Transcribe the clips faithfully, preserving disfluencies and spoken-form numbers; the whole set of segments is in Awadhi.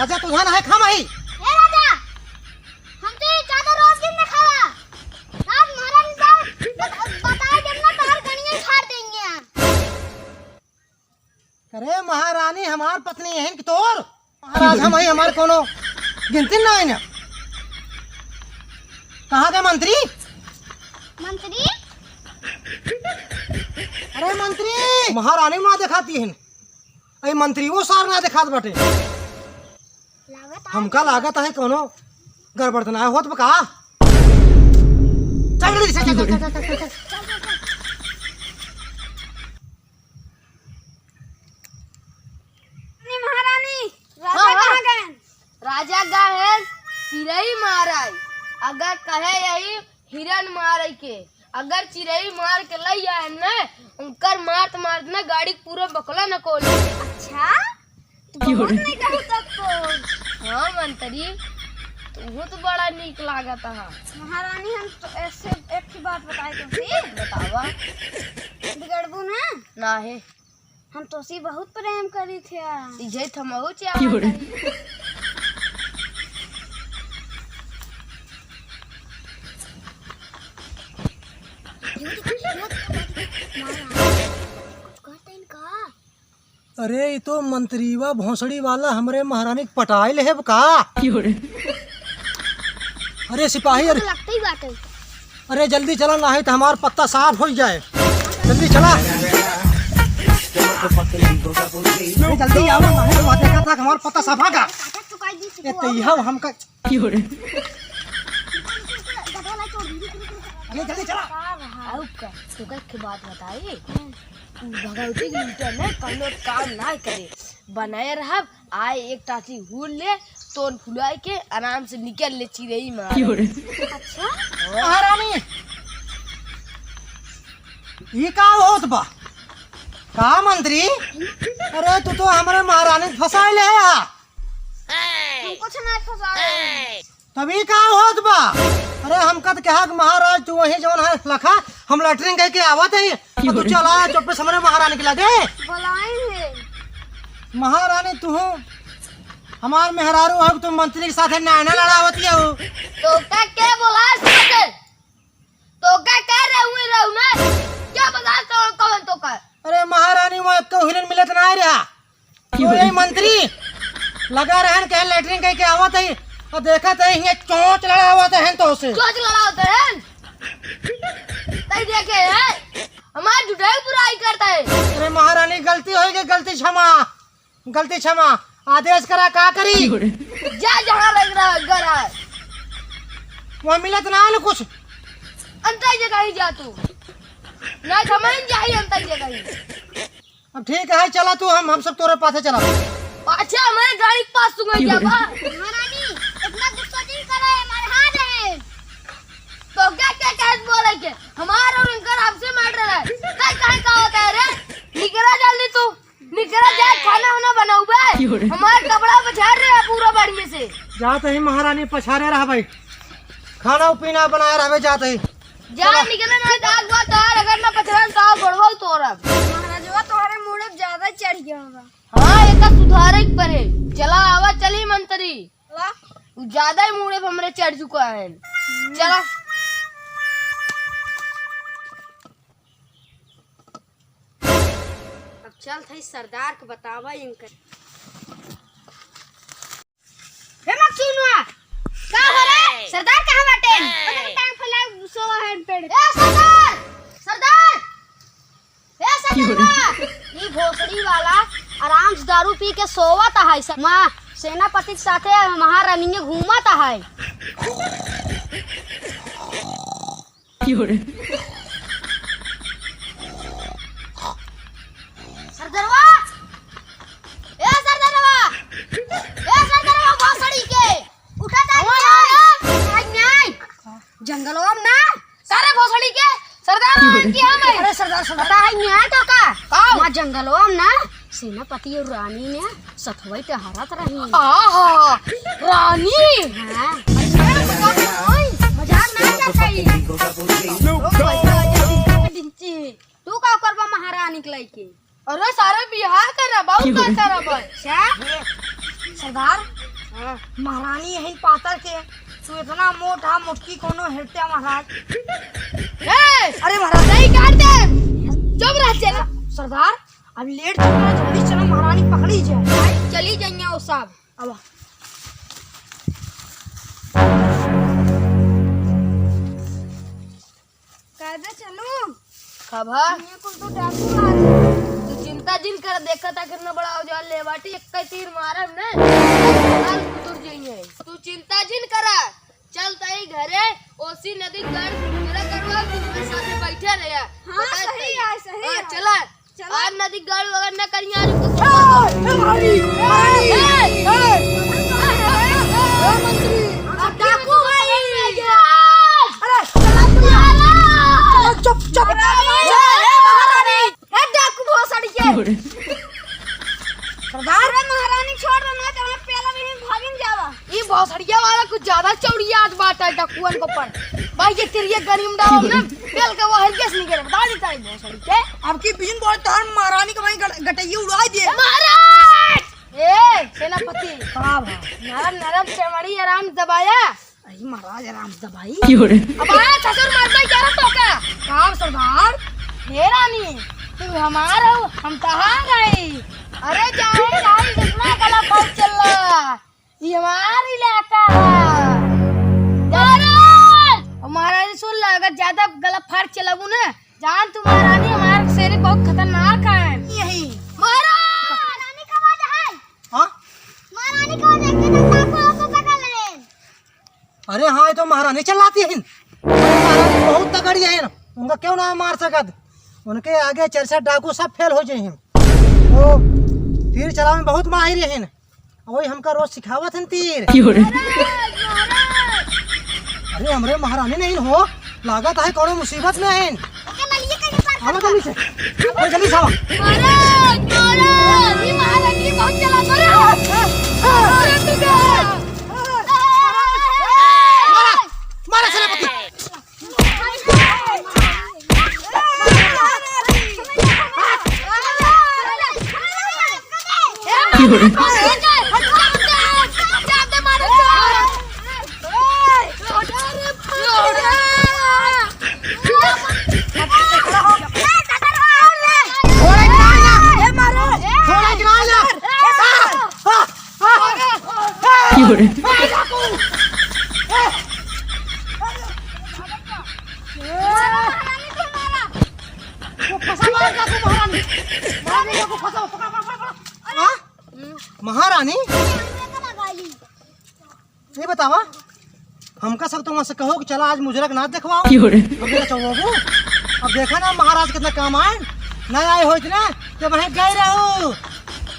राजा तुझा ना है, खा माही। ए राजा, हम तो ये ज्यादा रोज दिन में खावा। रात महारानी साहब बत-, बताए जब ना तार गणिया फाड़ देंगे हम। अरे महारानी, हमार पत्नी यहीं की तोर। महाराज हम ही, हमार कोनो गिनती ना है ना। कहाँ गए मंत्री? मंत्री? अरे मंत्री, महारानी ना दिखाती है। अरे मंत्री वो सार ना दिखात बाटे। लागत है। हमका लागत है कोनो गड़बड़ तो ना होत बा का? चल जल्दी से, चल, चल, चल। महारानी, राजा हाँ, हाँ। कहाँ गए? राजा गए चिरई मारे। अगर कहे यही हिरन मारे के, अगर चिरई मार के लई आए न, उनकर मारत मारत न गाड़ी के पूरा बकला न कोले। अच्छा, तू बहुत नहीं कहू तब तो। हाँ मंत्री, तू तो बड़ा नीक लागत हा। महारानी, हम तो ऐसे एक ही बात बताए तुमसे। बतावा। बिगड़बू ना? ना है। हम तोसी बहुत प्रेम करी थे। इहे तो हमहू चाहत हई। अरे, ई तो मंत्रीवा भोसड़ी वाला हमरे महारानी के पटाए लेहे बा का? अरे सिपाही, अरे, लगते ही बाटे। अरे जल्दी चला, नाही तो हमार पत्ता साफ होइ जाए। जल्दी चला। अरे जल्दी आवा, नाही तो देखा था हमार पत्ता साफ आगा। ए, तो यह हमका अरे जल्दी चला। आउ का, तोका एक बात बताई? उ भगवती के लूटा न कौनो काम ना करे। बनाए रहब, आए एक टाटी हूल ले, तोड़ फुलाए के आराम से निकल ले चिरई मार। अच्छा? महारानी, ये का होत बा? का मंत्री? अरे तू तो हमरे महारानी के फंसाए ले आ। हम कुछ ना फंसाए। तब ई का होत बा? अरे हमका त कहा कि महाराज तू वहीं जवन है लखा, हम लेटरिन कइके आवत ही, और तू चला चुप्पे से हमरे महारानी के लगे। बुलाए हैं। महारानी तू हमार मेहरारू हो, तू मंत्री के साथे नैना लड़ावत हो। तोका के बोला साथे? तोका के रहू रहू ना? क्या बता कौन कौन तोका? अरे महारानी, वहाँ एको हिरन मिलत ना रहा। तो यही मंत्री लगा रहन कहे लेटरिन कइके आवत ही, और देखत ही हियाँ चोंच लड़ावत हन तोसे। चोंच लड़ावत हन? तई देखे है, हमार जुटाई बुराई करता है। अरे महारानी, गलती होइ गई, गलती क्षमा, गलती क्षमा। आदेश करा, का करी? जा जहाँ लग रहा है, घर है। वहाँ मिलत ना आलू कुछ। अंतई जगह ही जा तू। ना समझ जाई अंतई जगह ही। अब ठीक है, चला तू, हम, हम सब तोरे पाछे चला। पाछे हमारे गाड़ी के पास तू गई क्या बा? महारानी, इतना गुस्सा नहीं करे, हमारे हाथ है। तो क्या, क्या, क्या बोले के? हमार और इनकर आपसे मैटर है। कहीं, कहीं का होता है रे? निकला जल्दी तू, निकला जाए, खाना वाना बनाऊ बे। हमार कपड़ा पछाड़ रहे हैं पूरा बढ़िया से। जात ही महारानी, पछाड़े रहा भाई, खाना पीना बनाए रहबे जात ही। जा चला। निकले ना, दाग बा तोहार, अगर ना पछरन तो गोड़वा तोड़ब। महाराजवा तोहरे मूड़े पे ज्यादा चढ़ गया होगा। हाँ, एका सुधारे के परे। चला आवा, चली मंत्री। चला। उ ज्यादा ही मूड़े पे हमरे चढ़ चुका है। चला। अब चल थई सरदार के बतावा इनकर। हे मकसूनवा, का हो रे? सरदार कहाँ बाटे? पता नहीं, टांग फैलाए सोवा है पेड़। ए सरदार! सरदार! ए सरदारवा! ई भोसड़ी वाला आराम से दारू पी के सोवत है। स-, माँ, सेनापति के साथे महारानी के घूमत है। सरदारवा! ए सरदारवा! ए सरदारवा, भोसड़ी के! उठा ता न्याय! न्याय! जंगलवा में ना, सारे भोसड़ी के सरदार आन की हम है। अरे सरदार, सरदार। पता है न्याय तो का? का? वहाँ जंगलवा में ना, सेनापति और रानी ने सथवई टहरत रही। आहा, रानी! हाँ। अरे, मजाक ना करता ही। तू का करबा महारानी के लइके? अरे, सारे बियाह करबा, उ का करबा? अच्छा? सरदार, हाँ। महारानी यही पातर के, तू इतना मोटा मोटकी कोनो हेरते महाराज। ए! अरे महाराज। सही काट दे। चुप रह चला। सरदार, अब लेट चुका, जल्दी चला, महारानी पकड़ी जाए। चली जाइए वो सब। अब कायदे चलू। खबर? ये कुल तो डाकू आ रहे। तू चिंता जिन कर, देखा था कितना बड़ा औजार ले बाटी, एक ही तीर मारब ने। साल कुतुर जाइए। तू चिंता जिन करा, चल तई घरे, ओसी नदी गढ़ पूरा करवा, तू मेरे साथे बैठे रहे। हाँ, बता सही तई। है, सही हाँ, है। चला। चला। आज नदी गढ़ वगैरह न करिए, आज कुछ ए, ए, भाई, ए, भाई, ए, ए, ए, ए, मंत्री। अब डाकू भाई। अरे, चला तू। अरे, चुप, चुप। अरे, ए, महारानी। ए, डाकू भोसड़ी के। सरदार। अरे, महारानी छोड़ दे ना, तो हमें पहला भी भागिन जावा। ई भोसड़िया वाला कुछ ज्यादा चौड़ियात बात है डाकुअन को पर। भाई, ये तेरी ये गरीब डाल ना, बेल के वो हल्के से नहीं करे, बता देता है भोसड़ी के। अब की बिजन बोल तोहर महारानी के भाई गट-, गटैया उड़ा दे। महाराज! ए, सेनापति। का भाई? नरम नरम चमड़ी आराम दबाया। अरे महाराज, आराम दबाई। क्यों रे? अब आया ससुर मर गई, क्या रे तोका? काम सरदार। हे रानी, तू हमार हो, हम तहार हई। अरे जाए रानी, कितना गला फट चल रहा। ई हमार इलाका है। महाराज! ओ महाराज, सुन ला, अगर ज्यादा गला फाड़ चलाबू ना, जान तू महारानी, हमार शेर बहुत खतरनाक है। यही। महाराज! महारानी का आवाज है। हाँ? महारानी का आवाज है, के तो डाकू आपको पकड़ ले। अरे हाँ, ये तो महारानी चिल्लाती है। महारानी बहुत तगड़ी है, उनका क्यों ना मार सकत? उनके आगे चरचा डाकू सब फेल हो जाए हैं। वो तीर चलावे में बहुत माहिर है। वही हमका रोज सिखावत हन तीर। क्यों रे? अरे हमरे महारानी नहीं हो, लागत है कोनो मुसीबत में है। आओ जल्दी से, आओ जल्दी से आओ। अरे, अरे, ये महारानी बहुत चला, अरे, अरे, मारा, मारा सेनापति। छोड़ा कि ना, ना? आ! आ! आ! क्यों रे? वो फंसा मार का तू महारानी। महारानी का तू फंसा, पकड़, पकड़, पकड़, पकड़। हाँ? महारानी? ये बतावा, हमका सब तो वहाँ से कहो कि चला आज मुजरक नाच देखवाओ। क्यों रे? अब देखा चलो बाबू, अब देखा ना महाराज कितना काम आए, ना आए हो इतना, तो वहीं गए रहो।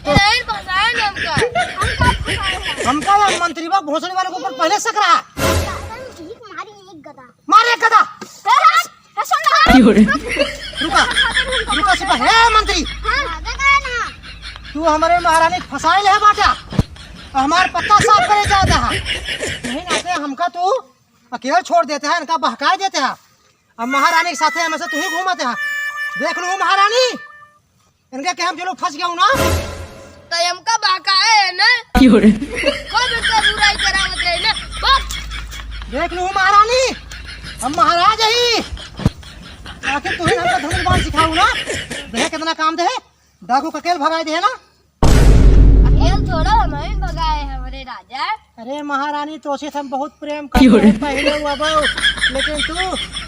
ये नहीं फंसाए ना हमका। हमका फंसाए है। हमका या मंत्री बा भोसड़ी वाले के ऊपर पहले शक रहा। दादा ने भीख मारी एक गदा। मार एक गदा। ए, सुन ना। क्यों रे? रुका, रुका सिपाही। ए मंत्री, हाँ, दादा का है ना। तू हमरे महारानी के फंसाए ले बाटा, हमार पत्ता साफ करे जाता है। नहीं नाते हमका तू अकेले छोड़ देते हैं, इनका बहकाए देते हैं। अब महारानी के साथे हमेशा तू ही घूमते हैं। देख लू महारानी, इनके के हम जो लोग फंस गए हो ना। तो हमका बहकाए है ना। क्यों रे? खूब इनका बुराई करावत रहे ना। बस। देख लू महारानी, हम महाराज ही। आखिर तू ही हमका धनुष बाण सिखाऊ ना। देख कितना काम दे। डाकू का अकेल भगाए दे ना। अकेल छोड़ो, हम ही भगाए हमरे राजा। अरे महारानी, तोसे हम बहुत प्रेम क्यों करते रे? हैं, पहले हुआ बहु, लेकिन तू,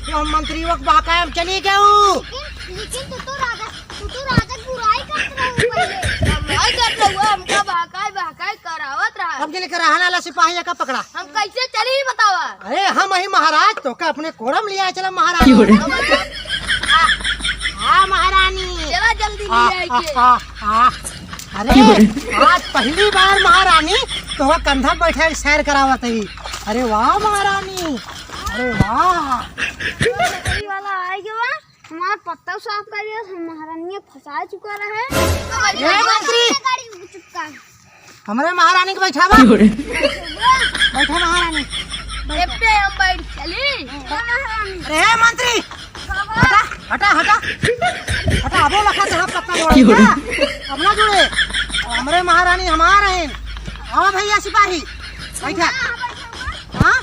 तू हम मंत्री वक्त बहकाए हम चली गऊ। लेकिन, लेकिन तू तो राजा, तू तो राजा की बुराई करत रहू पहले। हम नहीं करत रहू, हमका बहकाए, बहकाए करावत रहा। अब जल्दी करा, हला, हला सिपाही का पकड़ा। हम कैसे चली बतावा? अरे हम ही महाराज, तोका अपने कोरम लिया चला महाराज। क्यों रे? हाँ, हाँ, महारानी। चला जल्दी आ, ले आइए। आ, आ, आ। अरे, क्यों रे? आज पहली बार महारानी तोहका कंधा बैठा के सैर करावत है। अरे वाह महारानी, अरे वाह। लकड़ी वाला आ गया, हमार पत्ता साफ कर दिया, हम महारानी फंसा चुका रहे। ए मंत्री, गाड़ी चुका। हमरे महारानी के बैठावा। क्यों रे? बैठा महारानी। ए पे हम बैठ चली। अरे मंत्री, हटा, हटा, हटा। हटा, अबो लखा तोहरा पत्ता जोड़े क्यों रे? का? अब ना जोड़े। हमरे महारानी हमार हैं। हाँ भैया सिपाही, बैठा। हाँ?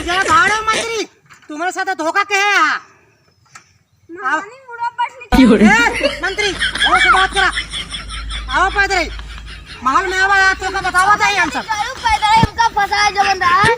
जरा भाड़ो मंत्री, तुम्हारे साथ धोखा के है यहाँ? आओ। ए, मंत्री, वो से बात करा। आओ पैदल ही। महल में आवा यार, तो का बतावा था हम सब। पैदल ही हमका फंसाए जवन रहा है।